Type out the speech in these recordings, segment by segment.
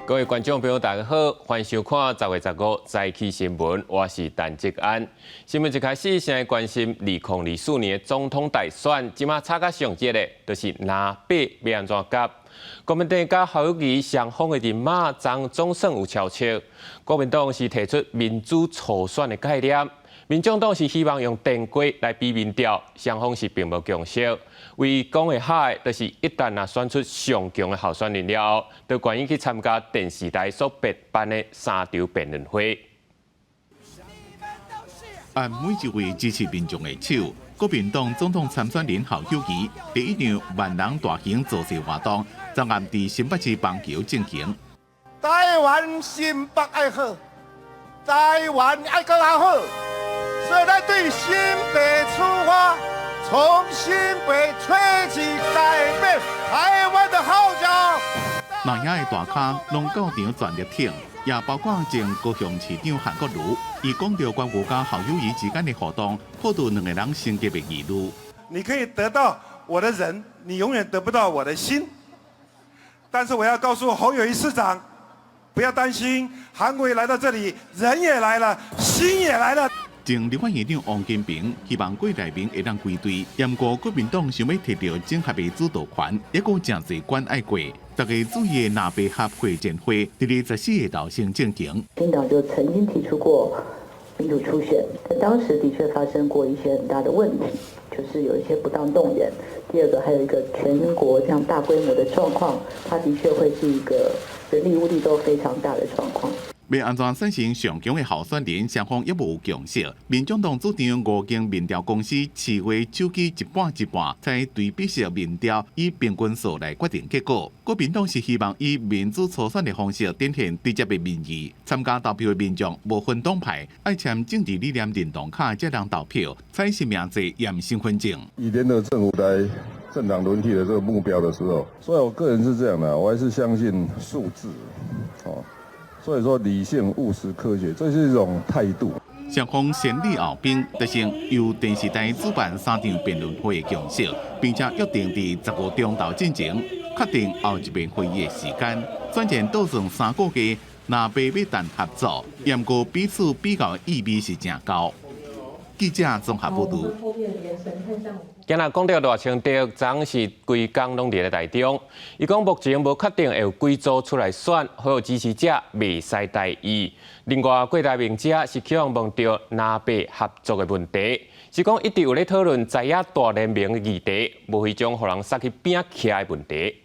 各位觀眾朋友，大家好，歡迎收看10月15早起新聞，我是陳哲安。新聞一開始先來關心2024年的總統大選，這馬炒甲上熱的，就是藍白欲按怎夾。國民黨佮侯友宜雙方的人馬，昨總算有超車。國民黨是提出民主初選的概念，民眾黨是希望用電過來比民調，雙方是並無共識。唯一講會合的，就是一旦若選出上強的候選人了後，就願意去參加電視台所辦的三場辯論會。按每一位支持民眾的手，國民黨總統參選人侯友宜第一場萬人大型造勢活動，昨暗佇新北市板橋進行。台灣新北愛好，台灣愛閣較好，所以咱對新北出發，從新北吹起改變台灣的號角。藍營的大咖攏到場全力挺，也包括前高雄市長韓國瑜，伊講著關於佮侯友宜之間的互動，破除兩個人性格的疑慮。你可以得到我的人，你永遠得不到我的心。但是我要告訴侯友宜市長，不要擔心，韓國瑜來到這裡，人也來了，心也來了。前立法院長王金平希望郭台銘會當歸隊，毋過國民黨想欲提著整合的主導權，猶閣誠濟關愛過。大家注意的藍白合會前會，佇咧14下晝先進行。新黨就曾經提出過民主初選，但當時的確發生過一些很大的問題，就是有一些不當動員。第二個，還有一個全國這樣大規模的狀況，它的確會是一個人力物力都非常大的狀況。欲按怎產生上強的候選人，雙方猶無共識。民眾黨主張五間民調公司市話手機一半一半，採對比式民調，以平均數來決定結果。國民黨是希望以民主初選的方式展現直接的民意。參加投票的民眾無分黨派，愛簽政治理念認同卡才能投票，採實名制驗身份證。以聯合政府來政黨輪替的這個目標的時候，所以我個人是這樣的，我還是相信數字，哦。所以說理性、務實、科學，這是一種態度。雙方先禮後兵，達成由電視台主辦三場辯論會的共識，並且約定佇15中晝進前，確定後一遍會議的時間。選前倒算3個月，藍白欲談合作，毋過彼此比較的意味是誠高。記者綜合報導。今仔講著賴清德，昨是規工攏佇咧台中。伊講目前無確定會有幾組出來選，呼籲支持者袂使大意。另外，郭台銘遮是去予問著藍白合作的問題，是講一直有咧討論在野大聯盟的議題，無彼種予人殺去摒徛的問題。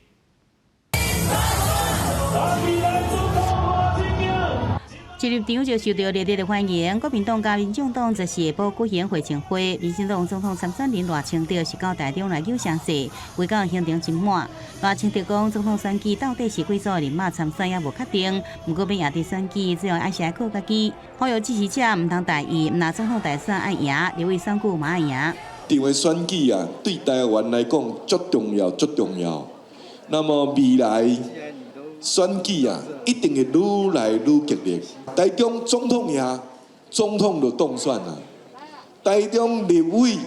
一入場就受到熱烈的歡迎。國民黨佮民眾黨在下晡舉行會前會，民進黨總統參選人賴清德是到台中來扭聲勢，規工行程真滿。賴清德講，總統選舉到底是幾組人馬參選猶無確定，毋過欲贏佇選舉，主要還是愛靠家己。呼籲支持者毋通大意，毋但總統大選愛贏，立委選舉嘛愛贏。這場選舉啊，對台灣來講足重要，足重要。那麼未來選舉啊，一定會愈來愈激烈。台中總統贏，總統就當選啦。台中立委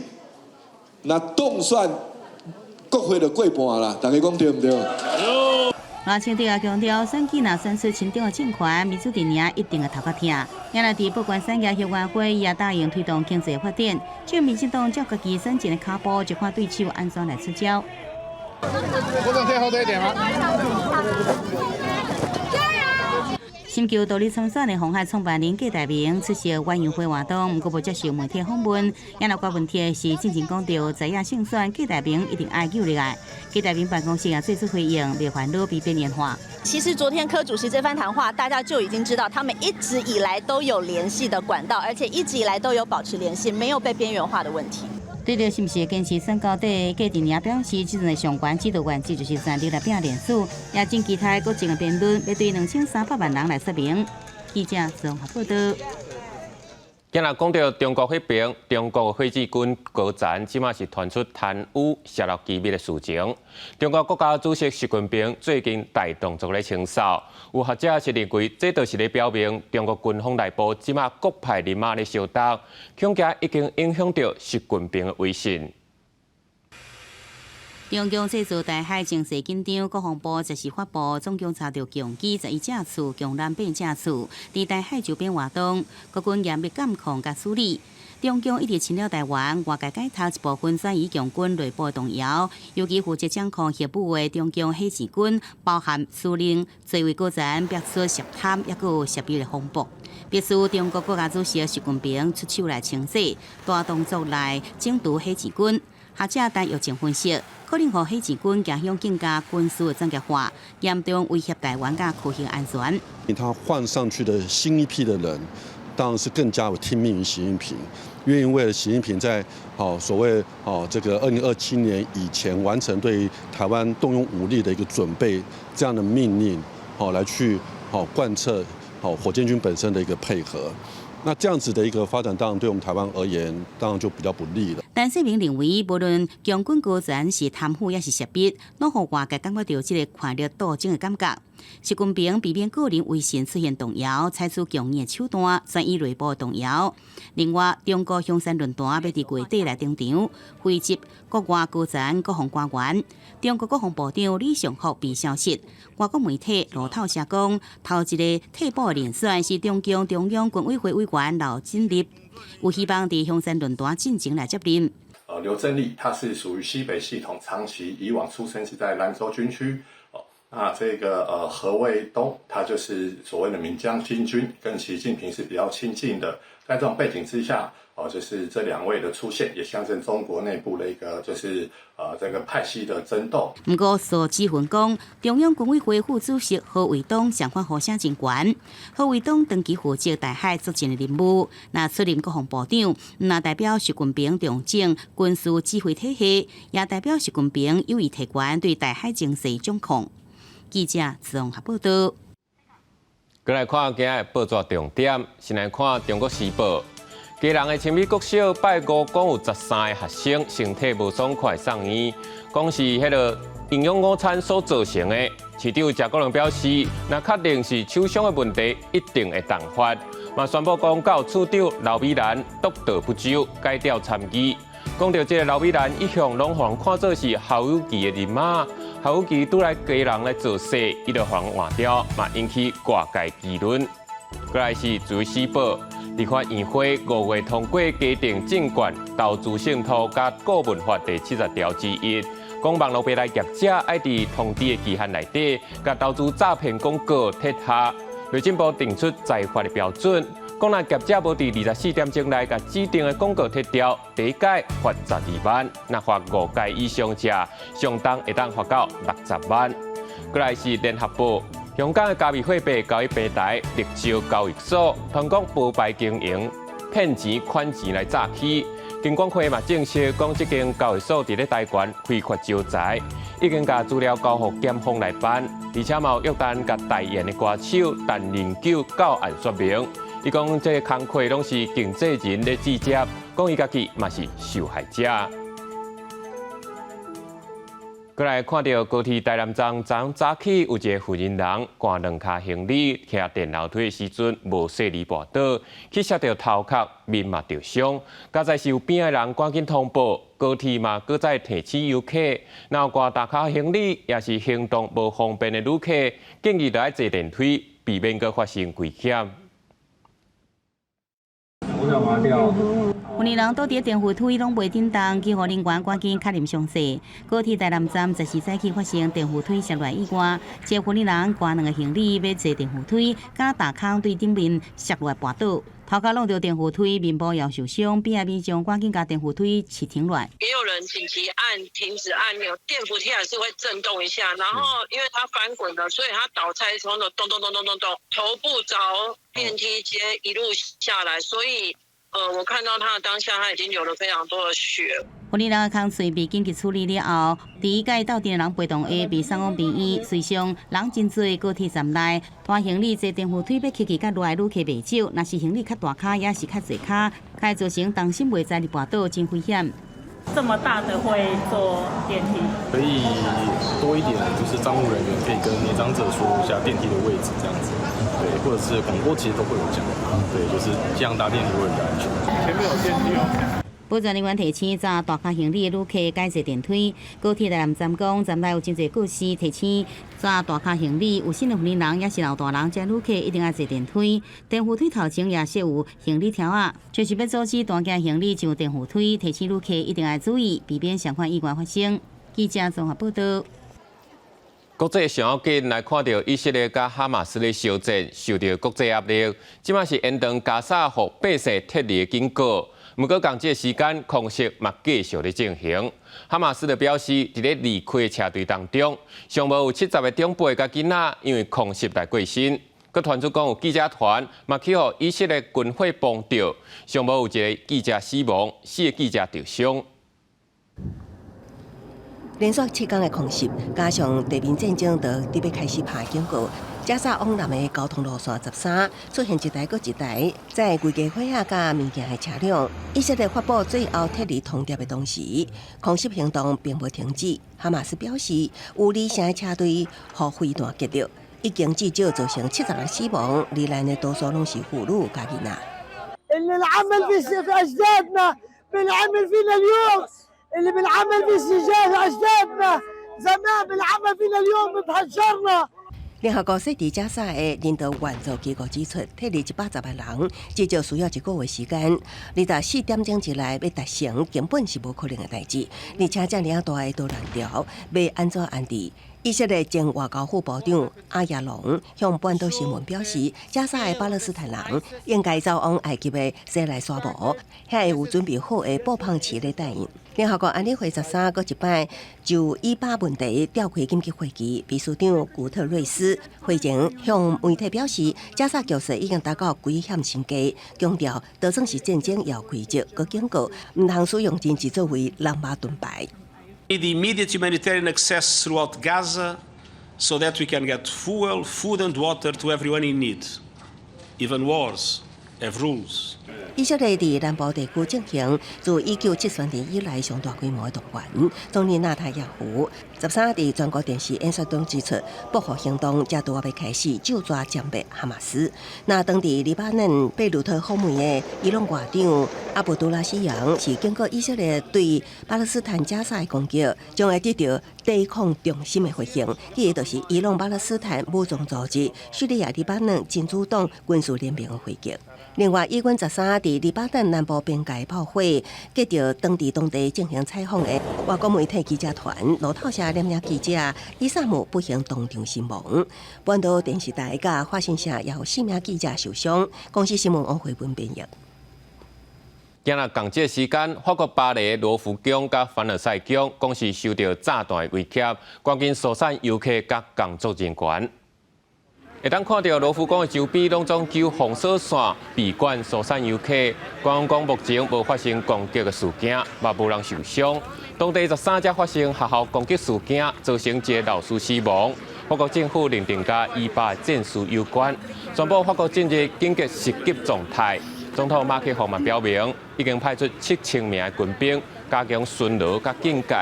若當選，國會就過半啦。大家講對毋對？賴清德也強調，選舉若選出親中的政權，民主陣營一定會頭殼疼。也若佇報關產業後援會，也答應推動經濟發展。就民進黨照家己選前的跤步，就看對手按怎來出招。我想退後退一點嗎？尋求獨立參選的鴻海創辦人郭台銘出席委員會活動，毋過無接受媒體訪問。也若關問題是進前講著在野勝選，郭台銘一定愛救入來。郭台銘辦公室也做出回應，袂煩惱被邊緣化。其實昨天柯主席這番談話，大家就已經知道，他們一直以來都有聯繫的管道，而且一直以來都有保持聯繫，沒有被邊緣化的問題。對著是毋是會堅持選到底，郭陣營表示，這陣的上懸指導原則就是全力來拼連署，也真期待國政的辯論，欲對2300萬人來說明。記者綜合報道。今仔講著中國彼邊，中國火箭軍高層這馬是傳出貪污洩露機密的事情。中國國家主席習近平最近大動作咧清掃，有學者是認為，這就是咧表明中國軍方內部這馬各派人馬咧相鬥，恐驚已經影響著習近平的威信。中共製造台海情勢緊張，國防部這時發布總共查著共機11架次，共艦8架次，佇台海周邊活動，國軍嚴密監控佮處理。中共一直侵略台灣，外界解讀一部分轉移共軍內部動搖，尤其負責掌控核武的中共火箭軍，包含司令、最位高層，逼出涉貪，抑閣有涉密的風波，迫使中國國家主席習近平出手來清洗，大動作來整除火箭軍。學者陳玉靜分析，可能予火箭軍走向更加軍事的專業化，嚴重威脅台灣佮區域安全。他換上去的新一批的人，當然是更加有聽命於習近平，願意為了習近平在所謂這個2027年以前完成對台灣動用武力的一個準備，這樣的命令，來去貫徹火箭軍本身的一個配合。那這樣子的一個發展，當然對我們台灣而言，當然就比較不利了。陳世明認為，無論共軍高層是貪腐抑是涉密，攏予外界感覺著這个權力鬥爭的感覺。習近平避免個人威信出現動搖，採取強硬手段，轉移內部動搖。另外，中國香山論壇欲佇月底來登場，匯集國外高層、國防官員。中國國防部長李尚福被消失。外國媒體路透社講，頭一个替補人選是中共中央軍委會委員劉振立，有希望佇香山論壇進前來接任。劉振立他是屬於西北系統，長期以往出身是在蘭州軍區。哦，那這個何衛東，他就是所謂的閩江新軍，跟習近平是比較親近的。在這種背景之下，哦，就是這兩位的出現，也象徵中國內部的一個就是這個派系的爭鬥。毋過蘇志雲講，中央軍委會副主席何衛東相款呼聲真懸，何衛東長期負責台海作戰的任務，若出任國防部長，毋但代表習近平重整軍事指揮體系，也代表習近平有意提懸對台海情勢掌控。記者綜合報道。閣來看今仔報紙重點，先來看《中國時報》。基隆的青美國小拜五講有13個學生身體無爽快送院，講是彼个營養午餐所造成的。市長謝國樑表示，若確定是廠商的問題，一定會重罰。嘛宣布講，教育處長劉美蘭督導不周，改調參議。講著這个劉美蘭一向攏予人看做是侯友宜的人馬，侯友宜拄來基隆來造勢，伊就予人換掉，嘛引起外界議論。閣來是自由時報，立法院會5月通過加訂證券投資信託佮顧問法第70條之一，講網路平台業者愛佇通知的期限內底，共投資詐騙廣告撤下。內政部定出裁罰的標準，講若業者無佇24點鐘內共指定的廣告撤掉，第一屆罰12萬，若罰五屆以上者，上重會當罰到60萬。閣來是聯合報，香港的加密貨幣交易平台綠石交易所，傳講無牌經營，騙錢款錢來詐欺。金管會嘛證實講，這間交易所佇咧台灣非法招財，已經共資料交予檢方來辦，而且嘛有約談共代言的歌手陳零九到案說明。伊講這个工課攏是經紀人咧接接，講伊家己嘛是受害者。閣來看著高鐵台南站昨早起有一个婦人人掛兩跤行李，徛電樓梯的時陣無細膩跋倒，去摔著頭殼，面嘛著傷。佳哉是有邊仔人趕緊通報，高鐵嘛閣再提醒遊客，若有掛大跤行李，抑是行動無方便的旅客，建議著愛坐電梯，避免閣發生危險。婦人倒佇電扶梯攏袂振動，救護人員趕緊確認傷勢。高鐵台南站十四早起發生電扶梯摔落意外，一个婦人掛兩个行李欲坐電扶梯，佮大空對頂面摔落來跋倒，頭殼挵著電扶梯，面部也受傷，邊仔民眾趕緊共電扶梯剎停落來。也有人緊急按停止按鈕，電扶梯還是會震動一下，然後因為它翻滾了，所以它倒在從的咚咚咚咚咚咚，頭部著電梯階一路下來，所以。我看到他的當下，他已經流了非常多的血。婦人的空喙被緊急處理了後，佇佮鬥陣的人陪同下被送往病院。隨上人真濟，高鐵站內拖行李坐電扶梯欲起去佮落來旅客袂少，若是行李較大跤，抑是較濟跤，會造成重心袂在的跋倒，真危險。這麼大的會坐電梯？可以多一點，就是站務人員可以跟年長者說一下電梯的位置，這樣子，對，或者是廣播其實都會有講，對，就是這樣搭電梯會比較安全。前面有電梯哦。保全人員提醒載大卡行李的旅客改坐電梯。高鐵台南站講，站內有真濟告示提醒載大卡行李有身老年人抑是老大人，這旅客一定愛坐電梯。電扶梯頭前也設有行李條仔，就是欲阻止大件行李上電扶梯，提醒旅客一定愛注意，避免相款意外發生。記者綜合報道。國際上要緊來看著以色列佮哈馬斯的相戰，受著國際壓力，這馬是延長加沙予百姓撤離的警告。毋過仝這個時間，空襲嘛繼續咧進行。哈馬斯就表示，佇咧離開的車隊當中，上無有70個長輩佮囡仔，因為空襲來過身。閣傳出講有記者團嘛去予以色列軍火崩著，上無有一個記者死亡，四個記者受傷。連續7天的空襲，加上地面戰爭，就特別開始拍警告。加沙往南的交通路線13出現一台閣一台載危機火仔佮物件的車輛。以色列發布最後撤離通牒的同時，空襲行動並無停止。哈馬斯表示，有離城的車隊予飛彈擊著，已經至少造成70人死亡，罹難的多數攏是婦女佮囡仔。 اللي انعمل في أجدادنا بنعمل فينا اليوم اللي بنعمل في سجاد أجدادنا زمان بنعمل فينا اليوم بتهجرنا。聯合國設佇加沙的人道援助機構指出，撤離110萬人，至少需要一個月時間。24點鐘之內欲達成，根本是無可能的代誌。而且遮爾仔大的導彈潮，欲按怎安置？以色列前外交副部長阿亞龍向半島新聞表示，加沙的巴勒斯坦人應該走往埃及的西奈沙漠，遐會有準備好的布篷飼咧待應。聯合國安理會13閣一擺就以巴問題召開緊急會議，秘書長古特瑞斯會前向媒體表示，加沙局勢已經達到危險新低，強調就算是戰爭也有規則，閣警告毋通使用人質作為人馬盾牌。 The immediate humanitarian access throughout Gaza so that we can get fuel, food and water to everyone in need. Even wars have rules. 以色列佇南部地區進行自1973年以來上大規模的動員。總理納坦雅胡13佇全國電視演說中指出，報復行動才拄仔欲開始，就跩殲滅哈馬斯。那當地黎巴嫩貝魯特訪問的伊朗外長阿卜杜拉希揚是警告以色列對巴勒斯坦加沙的攻擊，將會得著抵抗中心的回應。這個就是伊朗巴勒斯坦武裝組織敘利亞黎巴嫩真主黨軍事聯盟的回擊。另外，以軍13佇黎巴嫩南部邊界炮火，擊著當地當地進行採訪的外國媒體記者團，路透社攝影記者伊薩姆不幸當場身亡。半島電視台佮法新社也有四名記者受傷。公視新聞王慧文編譯。今仔仝這個時間，法國巴黎羅浮宮佮凡爾賽宮，講是受著炸彈威脅，趕緊疏散遊客佮工作人員。會當看著羅浮宮的周邊攏總揪封鎖線，閉關疏散遊客。官方講目前無發生攻擊的事件，嘛無人受傷。當地13才發生學校攻擊事件，造成一个老師死亡。法國政府認定佮以巴戰事有關，宣布法國進入緊急襲擊狀態。總統馬克宏嘛表明，已經派出7000名的軍兵加強巡邏佮警戒。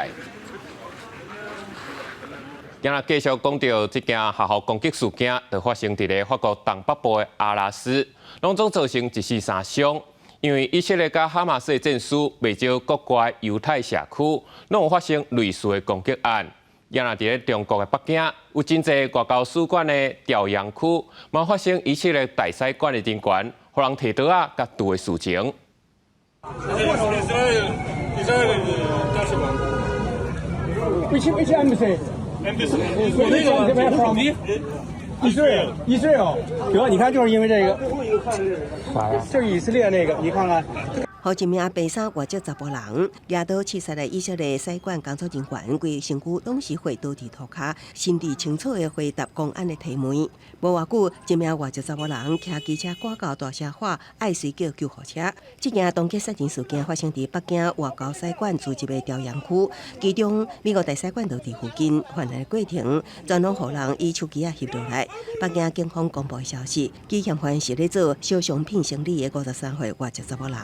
今仔繼續講著這件學校攻擊事件，就發生佇咧法國東北部的阿拉斯，攏總造成一死三傷。因為以色列佮哈馬斯的戰事，袂少國外猶太社區攏有發生類似的攻擊案。也若佇咧中國的北京，有真濟外交使館的朝陽區，嘛發生以色列大使館的人員，予人提刀仔共挃的事情。 Which embassy? Embassy from Israel. Israel. 得，你看，就是因為這個。啥呀？就是以色列那個，你看看。予一名白衫外籍查埔人，舉刀刺殺的以色列使館工作人員，規身軀攏是血倒佇塗跤，神智清楚的回答公安的提問。無偌久，一名外籍查某人騎機車趕到，大聲喊愛隨叫救護車。這件槍擊殺人事件發生佇北京外交使館駐紮的朝陽區，其中美國大使館就佇附近。犯案的過程全攏予人以手機仔翕落來。北京警方公布的消息，其嫌犯是咧做小商品生理的53歲外籍查某人。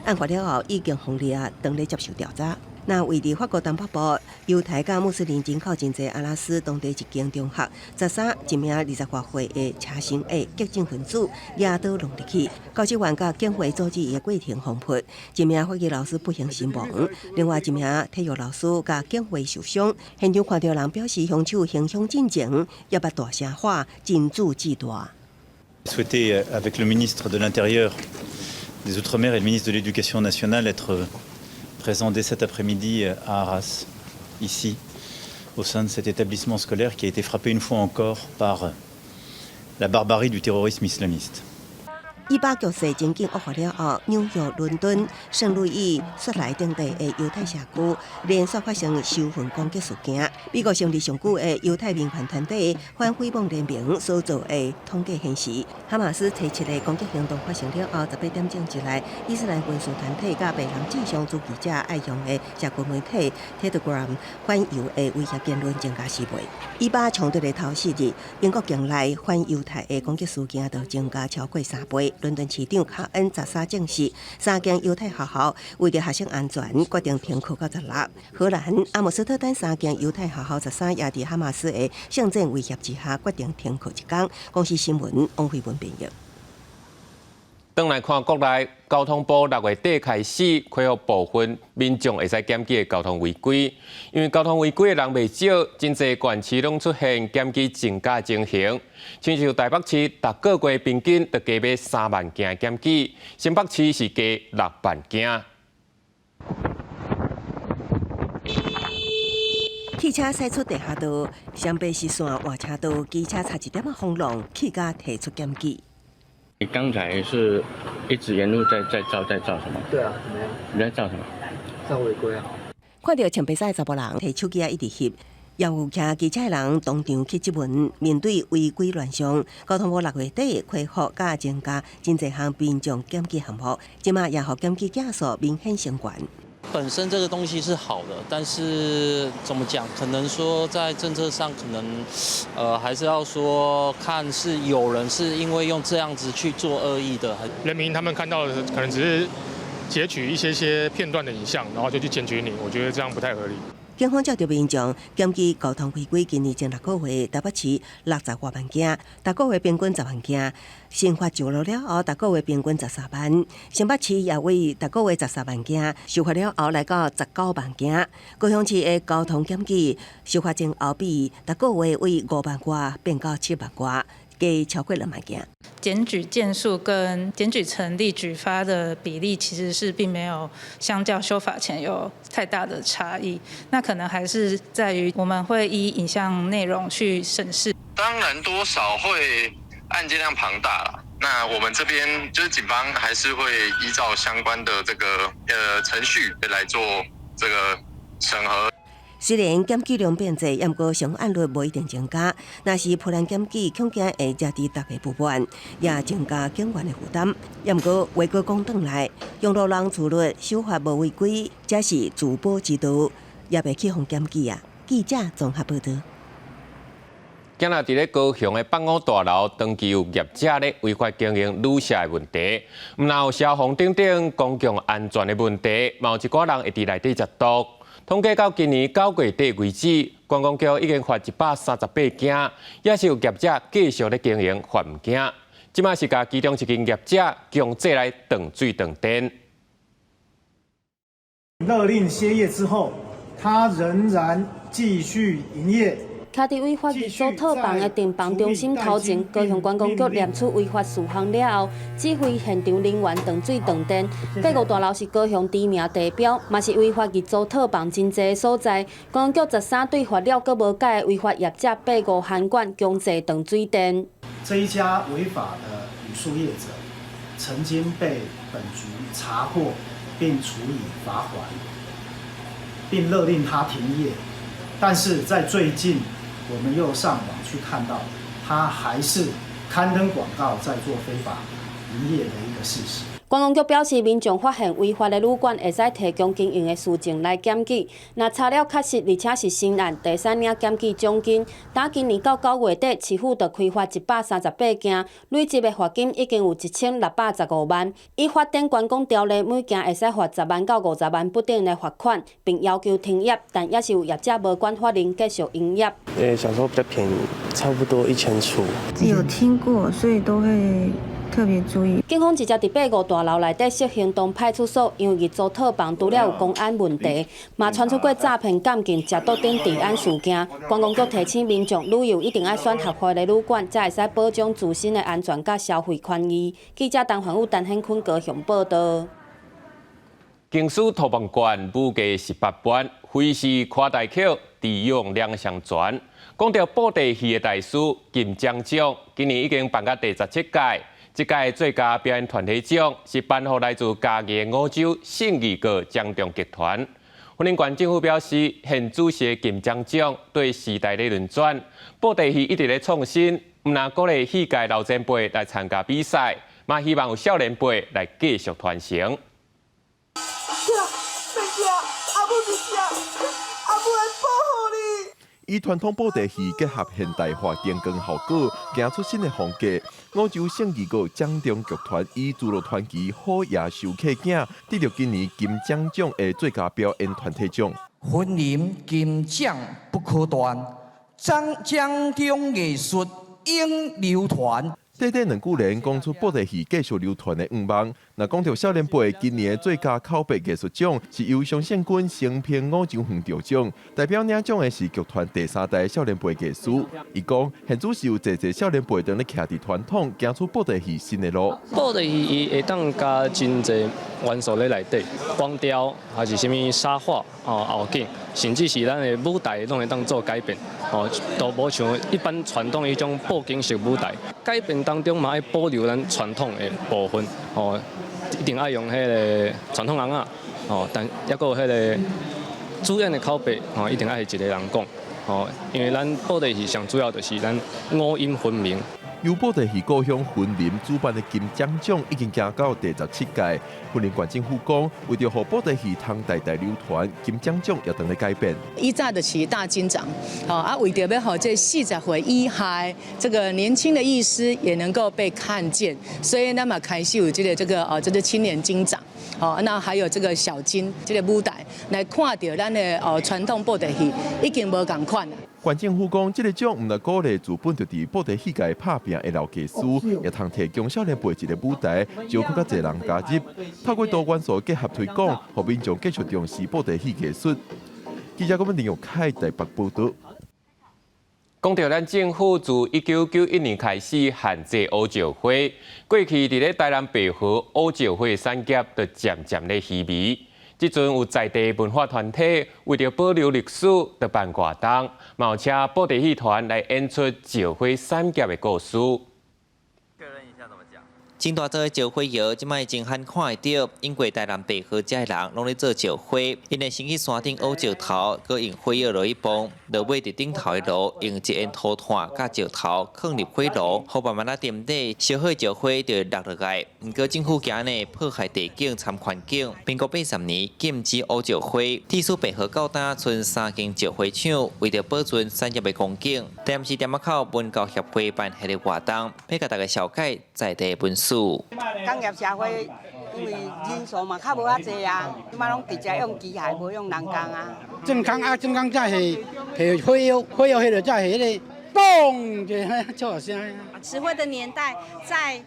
案發了後已經予掠，當咧接受調查。那位佇法國東北部猶太佮穆斯林人口真濟阿拉斯當地一間中學，13一名20外歲的車身的激進分子舉刀挵入去，教職員佮警衛阻止伊的過程予噴，一名法語老師不幸身亡，另外一名體育老師佮警衛受傷。現場看著人表示，兇手行兇進前猶捌大聲喊真主至大。 Souhaité avec le ministre de l'Intérieur, des Outre-mer et le ministre de l'Éducation nationale être présent dès cet après-midi à Arras, ici, au sein de cet établissement scolaire qui a été frappé une fois encore par la barbarie du terrorisme islamiste. 以巴局勢真緊惡化了後，紐約、倫敦、聖路易、雪萊等地的猶太社區連續發生仇恨攻擊事件。美國成立上久的猶太民權團體反誹謗聯盟所做的統計顯示，哈馬斯提出的攻擊行動發生了後，18點鐘之內，伊斯蘭軍事團體佮白人至上主義者愛用的社群媒體 Telegram 反猶的威脅言論增加4倍。以巴衝突的頭四日，英國境內反猶太的攻擊事件就增加超過3倍。倫敦市長卡恩13證實，三間猶太學校為著學生安全，決定停課到16。荷蘭阿姆斯特丹三間猶太學校13也佇哈馬斯的聖戰威脅之下，決定停課一工。公視新聞王慧文編譯。轉來看國內交通部6月底開始恢復部分民眾會使檢舉的交通違規，因為交通違規的人袂少，真濟縣市攏出現檢舉增加情形。親像台北市逐個月平均就加碼3萬件檢舉，新北市是加6萬件。汽車駛出地下道，雙白是線換車道，機車差一點仔風浪，氣甲提出檢舉。你剛才是一直沿路在照，在照什麼？對啊，怎麼樣？你在照什麼？照違規啊！看著穿白衫的查埔人提手機仔一直翕，也有騎機車的人當場去質問。面對違規亂象，交通部6月底恢復佮增加真濟項民眾檢舉項目，這馬也予檢舉件數明顯升懸。本身這個東西是好的，但是怎麼講？可能說在政策上，可能，還是要說看是有人是因為用這樣子去做惡意的。人民他們看到的可能只是截取一些些片段的影像，然後就去檢舉你，我覺得這樣不太合理。警方召集民眾檢舉交通違規，今年前6個月台北市60外萬件，逐個月平均10萬件。新法上路了後，逐個月平均13萬。新北市也為逐個月13萬件，修法了後來到19萬件。高雄市的交通檢舉修法前後比，逐個月為5萬外變到7萬外，加超過2萬件。檢舉件數跟檢舉成立舉發的比例，其實是並沒有相較修法前有太大的差異。那可能還是在於我們會依影像內容去審視。當然多少會案件量龐大啦。那我們這邊就是警方還是會依照相關的這個程序來做這個審核。雖然檢舉量變濟，毋過傷案率無一定增加。若是突然檢舉，恐驚會惹致大家不滿，也增加警員的負擔。毋過話閣講轉來，用路人自律守法無違規，才是自保之道，也袂去予檢舉啊。記者綜合報道。今仔佇咧高雄的辦公大樓，長期有業者咧違法經營旅社的問題，毋但有消防等等公共安全的問題，嘛有一寡人會佇內底食毒。統計到今年9月底為止，觀光局已經罰138件，也是有業者繼續咧經營罰毋驚。這馬是共其中一間業者強制來斷水斷電。勒令歇業之後，他仍然繼續營業。徛佇違法入租套房的訂房中心頭前，高雄觀光局驗出違法事項了後，指揮現場人員斷水斷電。八五大樓是高雄知名地標，嘛是違法入租套房真濟的所在。觀光局13對罰了閣無改的違法業者八五函館強制斷水電。這一家違法的旅宿業者，曾經被本局查獲並處以罰鍰，並勒令他停業。但是在最近，我們又上網去看到，他還是刊登廣告在做非法營業的一個事實。觀光局表示，民眾發現違法的旅館，會使提供經營的書證來檢舉。若查了確實，而且是新案，會使領檢舉獎金。打今年到9月底，市府就開罰138件，累積的罰金已經有1615萬。依法定觀光條例，每件會使罰10萬到50萬不等的罰款，並要求停業，但也是有業者無管法令繼續營業。小時候比較便宜，差不多1000出。有聽過，所以都會特別注意。警方直接佇八五大樓內底設行動派出所，因為入租套房除了有公安問題，嘛傳出過詐騙、監禁、食毒等治安事件。觀光局提醒民眾，旅遊一定愛選合法的旅館，才會使保障自身的安全佮消費權益。記者陳環宇、陳顯坤高雄報道。京師土木館武藝18般，揮師誇大口，智勇兩相全。講到布袋戲的大師金鐘獎，今年已經辦到第17屆。這屆最佳表演團體獎是頒予來自嘉義的五洲聖義閣掌中劇團。雲林縣政府表示，現主持的金鐘獎對時代咧輪轉，布袋戲一直咧創新，毋但鼓勵戲界老前輩來參加比賽，嘛希望有少年輩來繼續傳承。阿母佇遮，阿母會保護你。以傳統布袋戲結合現代化燈光效果，行出新的風格。五洲聖義閣掌中劇團以諸羅傳奇虎爺收客囝，得著今年金鐘獎的最佳表演團體獎。雲林金獎不可斷，掌中藝術永流傳。短短兩句言講出布袋戲繼續流傳的願望。若講著少年輩今年的最佳口白藝術獎是由常勝軍承平五洲園得獎，代表領獎的是劇團第三代少年輩藝師。伊講，現主是有濟濟少年輩當咧徛佇傳統，行出布袋戲新的路。布袋戲伊會當加真濟元素咧內底，光雕還是啥物沙畫哦後景，甚至是咱的舞台攏會當做改變，哦，都無像一般傳統彼種布景式舞台。改變當中嘛愛保留咱傳統的部分，哦，一定愛用彼个傳統尪仔，哦，但抑閣有彼个主演的口白，哦，一定愛一个人講，哦，因為咱布袋戲上主要就是咱五音分明。由布袋戲故鄉雲林主辦的金鐘獎已經行到第17屆。雲林縣政府講，為著予布袋戲通代代流傳，金鐘獎也當咧改變。以前就是大金獎，啊，為著欲予這40歲以下這個年輕的藝師也能夠被看見，所以咱嘛開始有這個青年金獎，好，那還有這個小金這個舞台來看著咱的傳統布袋戲已經無仝款啦。縣政府講，這個獎毋但鼓勵自本就佇布袋戲界拍拚的老藝師，也通提供少年輩一個舞台，招閣較濟人加入。透過多元素結合推廣，予民眾繼續重視布袋戲藝術。記者郭文林玉凱台北報導。講著咱政府自1991年開始限制烏石花，過去佇咧台南白河烏石花產業就漸漸咧稀微。這陣有在地文化團體為著保留歷史，就辦活動，嘛有請布袋戲團來演出石花產業的故事。真大座的石花窯，這擺真罕看會著。因為台南白河遮的人攏咧做石花，𪜶會先去山頂挖石頭，閣用火藥落去磅，落尾佇頂頭的爐用一煙塗炭佮石頭囥入火爐，予慢慢仔沉底，燒好的石花就會落落來。毋過政府驚呢破壞地景摻環境，民國80年禁止挖石花，致使白河到今賰三間石花廠，為著保存產業的光景，台南市店仔口文教協會辦彼個活動，欲共大家紹介在地文史。工業社會因為人數嘛較無遐濟啊，這擺攏直接用機械，無用人工啊。正工啊，正工才是提火藥，火藥彼个才是彼个嘣，就超聲。石灰的年代，在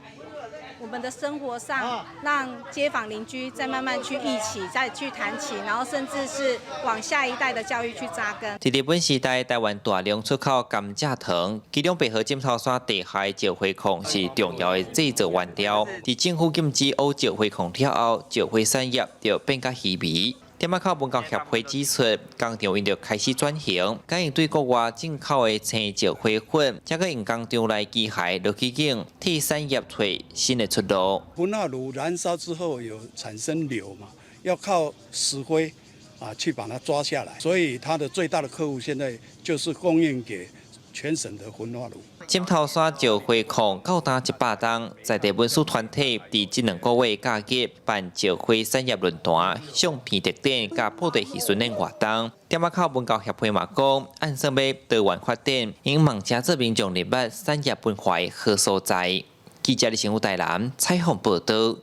我們的生活上，讓街坊鄰居再慢慢去憶起，再去談起，然後甚至是往下一代的教育去扎根。佇日本時代，台灣大量出口甘蔗糖，其中白河枕頭山地下的石灰礦是重要的製造原料。佇政府禁止挖石灰礦了後，石灰產業就變較稀微。店仔口文教協會指出，工廠𪜶就開始轉型，改用對國外進口的青石灰粉，才閣用工廠內機械落去擰，替產業揣新的出路。焚化爐燃燒之後有產生硫嘛，要靠石灰啊去把它抓下來，所以它的最大的客戶現在就是供應給全省的焚化爐。枕頭山石灰礦到今100冬，在地文史團體佇這兩個月假日辦石灰產業論壇、相片特展、佮布袋戲巡演活動。店仔口文教協會嘛講，按算欲多元發展，𪜶望成做民眾認捌產業文化的好所在。記者李成武台南採訪報導。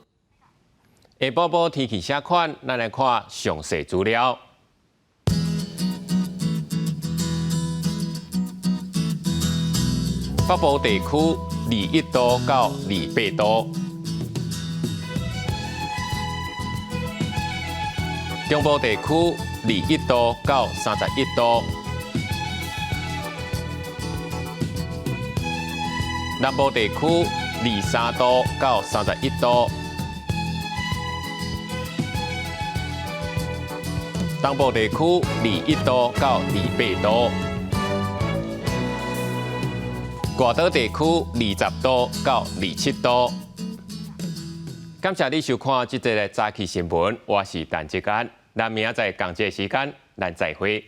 下晡晡天氣啥款？咱來看詳細資料。北部地區21度到28度，中部地區21度到31度，南部地區23度到31度，東部地區21度到28度。外島地區20度到27度。感謝你收看這節的早起新聞，我是陳志安，咱明仔載仝這個時間，咱再會。